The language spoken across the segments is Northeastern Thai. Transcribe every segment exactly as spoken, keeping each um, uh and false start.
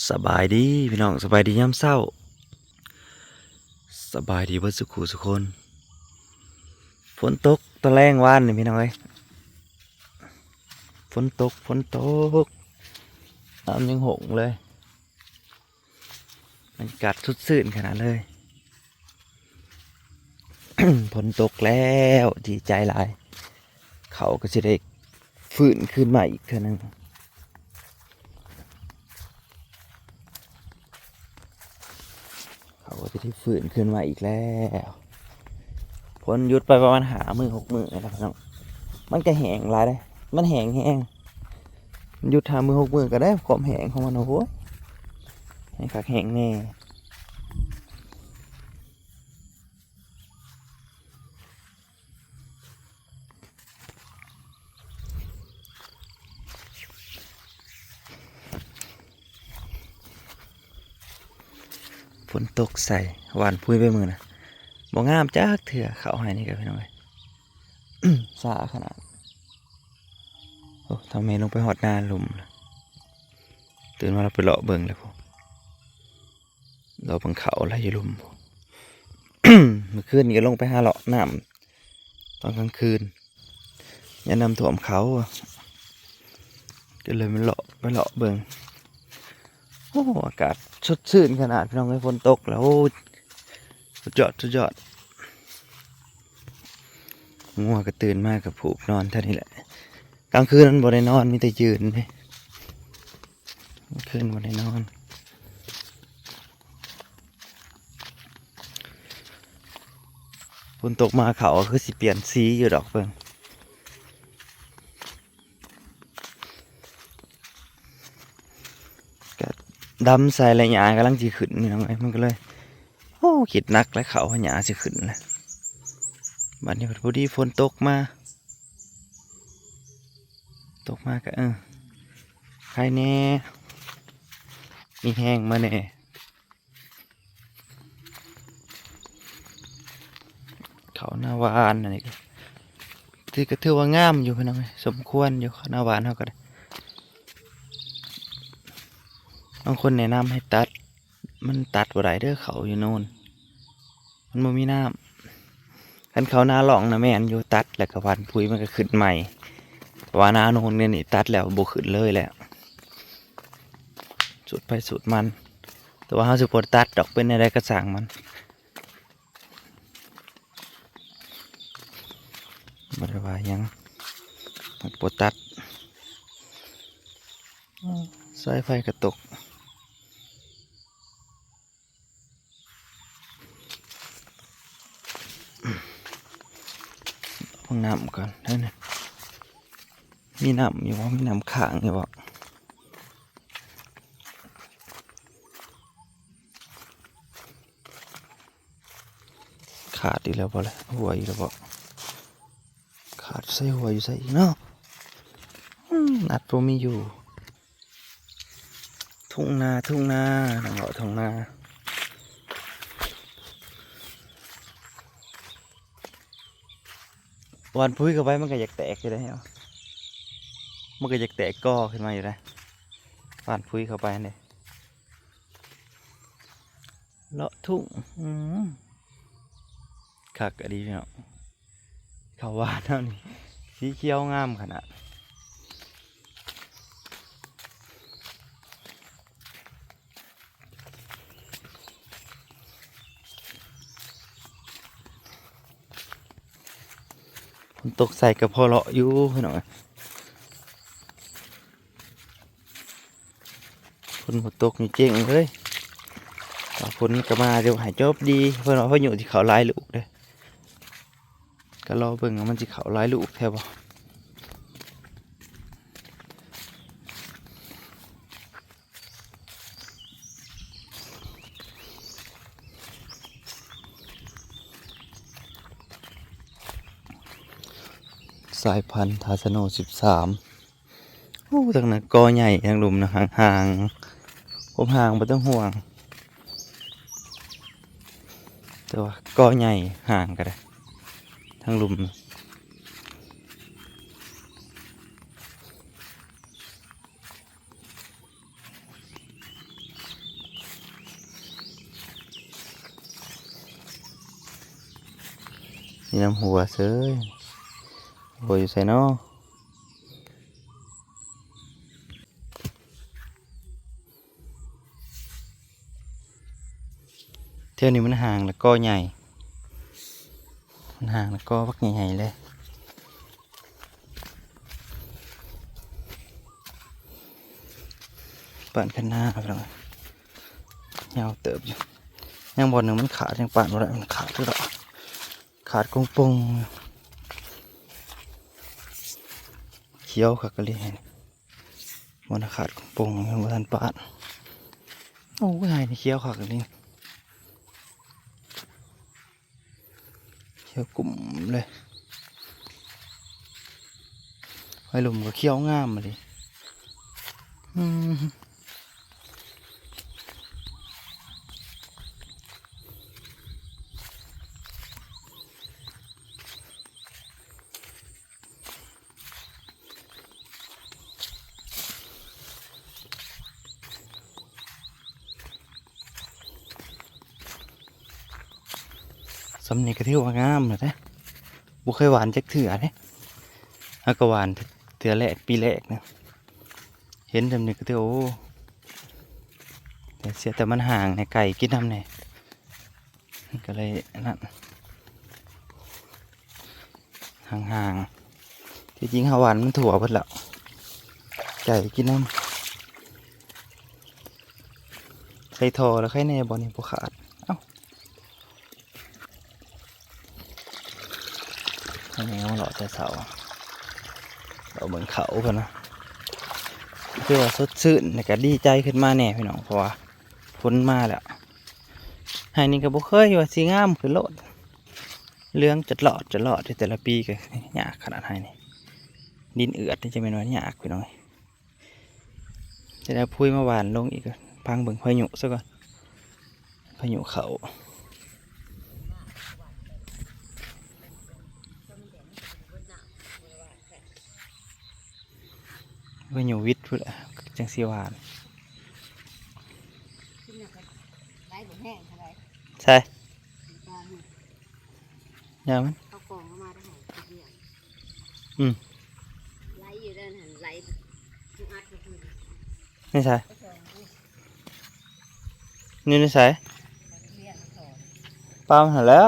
สบายดีพี่น้อง สบายดียามเช้า สบายดีเบิดสุขุสุคน ฝนตกตะแลงวานนี่พี่น้องเอ้ย ฝนตก ฝนตก น้ำยังหงเลย บรรยากาศสดชื่นขนาดเลย ฝนตกแล้ว ดีใจหลาย เขาก็สิได้ฟื้นคืนมาอีกเทื่อหนึ่ง เขาก็สิได้ฟื้นคืนมาอีกแล้ว ฝนหยุดไปประมาณห้ามื้อหกมื้อแล้วพี่น้อง มันก็แห้งหลายเด้ มันแห้งแฮง มันหยุดห้ามื้อหกมื้อก็ได้ความแห้งของมัน โอ้โห แห้งคักแห้งแน่ ฝนตกใส่ หว่านพุ้ยไปมื้อนะ บ่งามจักเทื่อ เขาให้นี่ก็พี่น้องเอ้ย สาขนาด โอ้ ทางแม่ลงไปฮอดนาลุ่มแล้ว ตื่นมาเราไปเลาะเบิ่งเลยพุ้น เลาะเบิ่งเขาแล้วอยู่ลุ่มพุ้น เมื่อคืนนี้ก็ลงไปหาเลาะน้ำตอนกลางคืน ย่านน้ำท่วมเขา ก็เลยมาเลาะ ไปเลาะเบิ่ง โอ้ อากาศสดชื่นขนาดพี่น้องเอ้ย ฝนตกแล้ว โอ้ สุดยอด สุดยอด งัวก็ตื่นมาก็ผูกนอนเท่านี้แหละ กลางคืนมันบ่ได้นอน มีแต่ยืนเด้ กลางคืนบ่ได้นอน ฝนตกมาเขาก็คือสิเปลี่ยนสีอยู่ดอกเบิ่ง ก็ดำใส่แล้วหญ้ากำลังสิขึ้นพี่น้องเอ้ย มันก็เลย โอ้ คิดหนักแล้ว เขาหญ้าสิขึ้นแล้ว บัดนี้พอดีฝนตกมา ตกมาก็ เออ ใครแน่ มีแฮงมาแน่ เขาหน้าหวานอันนี้ก็ ที่ก็ถือว่างามอยู่พี่น้องเอ้ย สมควรอยู่ เขาหน้าหวานเขาก็ได้ บางคนแนะนำให้ตัด มันตัดบ่ได้เด้อ เขาอยู่โน่น มันบ่มีน้ำ คันเขาหน้าร่องนะแม่นอยู่ ตัดแล้วก็หว่านปุ๋ยมันก็ขึ้นใหม่ แต่ว่าหน้าโน่นเนี่ยนี่ตัดแล้วบ่ขึ้นเลยแหละ สูตรไผสูตรมัน แต่ว่าเฮาสิบ่ตัดดอก เป็นอะไรก็ช่างมัน บ่ได้ว่าหยัง บ่ตัด สายไฟกระตก ห้องน้ำก่อนเด้อเนี่ย มีน้ำอยู่บ่ มีน้ำค้างอยู่บ่ ขาดอีกแล้วบ่ล่ะ หัวอีกแล้วบ่ ขาดใส่หัวอยู่ใส่อีกเนาะ อืม นัดบ่มีอยู่ ทุ่งนา ทุ่งนา นั่งเลาะทุ่งนา หว่านปุ๋ยเข้าไปมันก็อยากแตกอยู่แล้ว มันก็อยากแตกกอขึ้นมาอยู่นะ หว่านปุ๋ยเข้าไปนี่ เลาะทุ่ง อืม คักอะดีพี่น้อง เขาหว่านเท่านี้ สีเขียวงามขนาด ฝนตกใส่ก็พอเลาะอยู่พี่น้อง ฝนบ่ตกนี่เจ๊งเลย ถ้าฝนก็มาเดี๋ยวให้จบดี เพิ่นว่าพายุสิเข้าหลายลูกเด้ ก็รอเบิ่งว่ามันสิเข้าหลายลูกแท้บ่ สายพันธุ์ทาสโน สิบสาม โอ้ ทางนั้นกอใหญ่ ทางลุ่มนะ ห่างๆ ผมห่างบ่ต้องห่วง แต่ว่ากอใหญ่ ห่างก็ได้ ทางลุ่มนะ ส อยู่นำหัวเซย หัวอยู่ไสน้อ แถวนี้มันห่างแล้วกอใหญ่ มันห่างแล้วกอบักใหญ่ๆเลย ปานคันนาพี่น้อง ยาวเติบอยู่ ยังบ่อนหนึ่งมันขาด ยังปานบ่ได้ มันขาดอยู่ดอก ขาดกงปง เขียวคักอีหลี บ่อนขาดกงปง ยังบ่ทันปาน โอ้ย ไฮนี่เขียวคักอีหลี เขียวกุ้มเลย ไฮลุ่มก็เขียวงามอีหลี อืม ส่ำนี้ก็ถือว่างามแล้วเด้ บ่เคยหว่านจักเทื่อเด้ เฮาก็หว่านเทื่อแรก ปีแรกนะ เห็นส่ำนี้ก็ถือ โอ้ แต่เสียแต่มันห่างแหน่ ไก่กินนำแหน่ ก็เลยอันนั้น ห่างๆ ที่จริงเฮาหว่านมันทั่วเบิดแล้ว ไก่กินนำ ใส่ท่อแล้วไคแหน่ บ่อนนี้บ่ขาด เอ้า อันนี้เฮาเลาะแต่เช้า เลาะเบิ่งเขาก่อนนะ คือว่าสดชื่น แล้วก็ดีใจขึ้นมาแหน่พี่น้อง เพราะว่าฝนมาแล้ว ไฮนี่ก็บ่เคยว่าสิงามขึ้นโลด เหลืองจะลอดจะลอดอยู่แต่ละปีก็ยากขนาดไฮนี่ ดินเอือดนี่จะแม่นว่ายากพี่น้อง จะได้พุยมาหว่านลงอีก พังเบิ่งพายุซะก่อน พายุเข้า พายุวิดพุ้นแหละ จังสิหว่าน ไหลบ่แห้งเท่าใด ใช่ ปลาหมึก ยามมัน เอากองเข้ามาได้หากินเดียว อืม ไหลอยู่ด้านหัน ไหล มันอัดอยู่พุ่น นี่ใช่ ไปส่องดู นี่นี่ใช่ เรียกมาสอน ปลามันหันแล้ว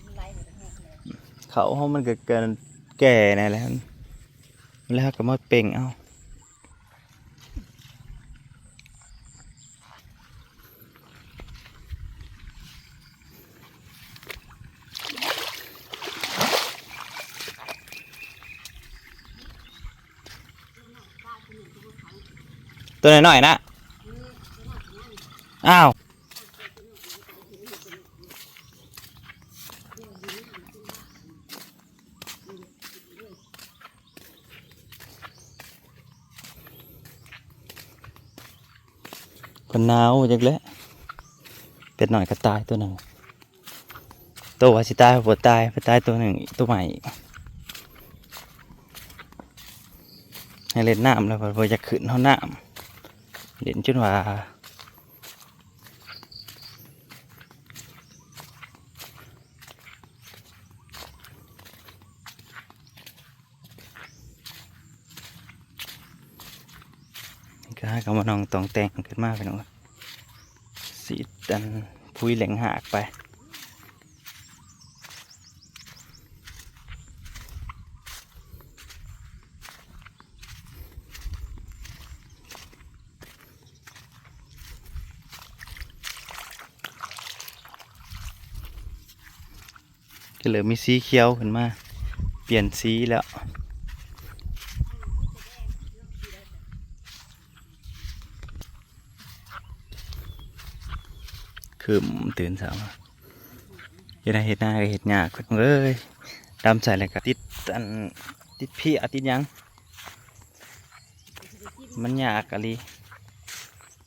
มันไหลอยู่ด้านหันเลย เขาเฮามันก็เกินแก่แน่แล้ว แล้วก็มาเป่งเอา ตัวน้อยๆนะ อ้าว เพิ่นหนาวจักแหละ เป็ดน้อยก็ตายตัวหนึ่ง โตว่าสิตายบ่ตาย ไปตายตัวหนึ่ง ตัวใหม่ ให้เล่นน้ำแล้วบ่อยากขึ้นห้องน้ำ เล่นจนว่า นี่ก็หากำมะนองตองแต่งขึ้นมาพี่น้อง สีดอันพุยแหลงหากไป ก็เลยมีสีเขียวขึ้นมา เปลี่ยนสีแล้ว คืมตื่นเช้ามา เฮ็ดนาเฮ็ดนาก็เฮ็ดยากเพิ่นเอ้ย ดำใส่แล้วก็ติดอัน ติดเพี้ยติดหยัง มันยากอีหลี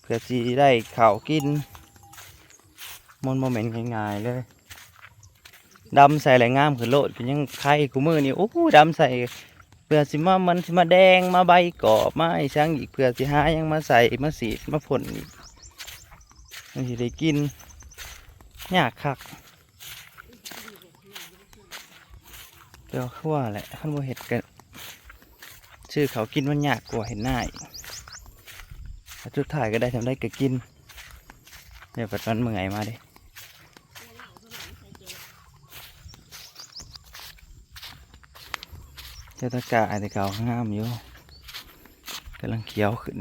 เพื่อสิได้ข้าวกิน มันบ่แม่นง่ายๆเลย ดำใส่แล้วงามขึ้นโลด ก็ยังไคคู่มื้อนี่ โอ้ ดำใส่ เพื่อสิมา มันสิมาแดง มาใบกอบ มาอีสังอีก เพื่อสิหาหยังมาใส่ มาสีด มาพ่นอีก มันสิได้กิน ยากคัก แต่ว่าคือว่าแหละ คันบ่เฮ็ดก็ซื้อข้าวกินมันยากกว่าเฮ็ดนาอีก สุดท้ายก็ได้ส่ำใดก็กิน เดี๋ยวปัดมันเมื่อยมาเด้ แต่ตะกร้าแต่เก่างามอยู่ กำลังเขียวขึ้น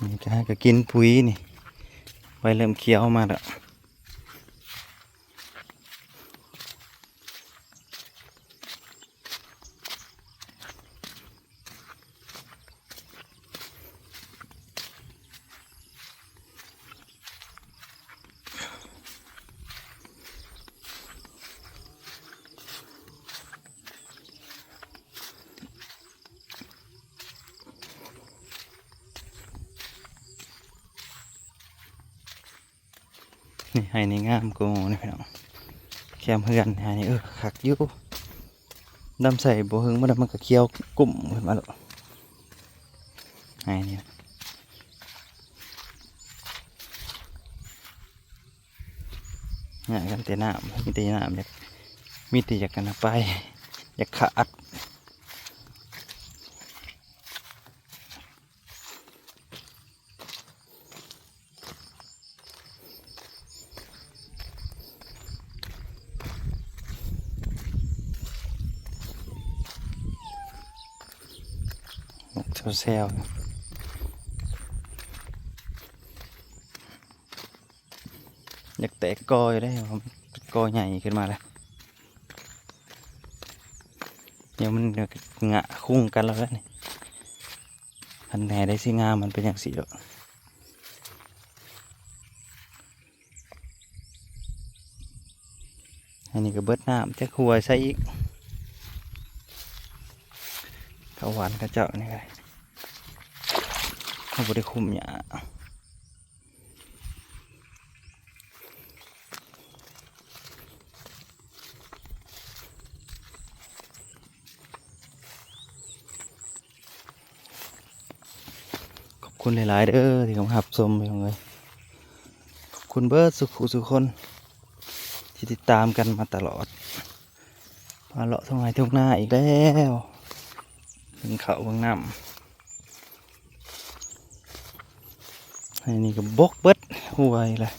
นี่ก็ ก็กินปุ๋ยนี่ ใบเริ่มเขียวมาแล้ว นี่ไฮ่นี่งามกว่าหมู่นี่พี่น้อง แคมเฮือนไฮ่นี่ เออ คักอยู่ ดำใส่บ่เฮิงมาแล้วมันก็เขียวกุ้มขึ้นมาแล้ว ไฮ่นี่นะ ง่ายกันแต่น้ำ มีแต่น้ำ อยาก มีแต่อยากกันไป อยากขาด หมกแซวๆ อยากแตกกออยู่ได้ กอใหญ่ขึ้นมาแล้ว เดี๋ยวมันงะคุ้งกันแล้วนี่ คันแหน่ได้สิงามมันเป็นจั่งซี้ดอก อันนี้ก็เบิดน้ำ จักห่วยใส่อีก เขาหว่านเขาเจ้านี่ก็ได้ เขาบ่ได้คุมหญ้า ขอบคุณหลายๆเด้อที่เข้ามารับชมพี่น้องเอ้ย ขอบคุณเบิดสุขุสุคน ที่ติดตามกันมาตลอด มาเลาะทุ่งไร่ทุ่งนาอีกแล้ว เบิ่งเขาเบิ่งน้ำ ไฮ่นี่ก็บกเบิดห่วยเลย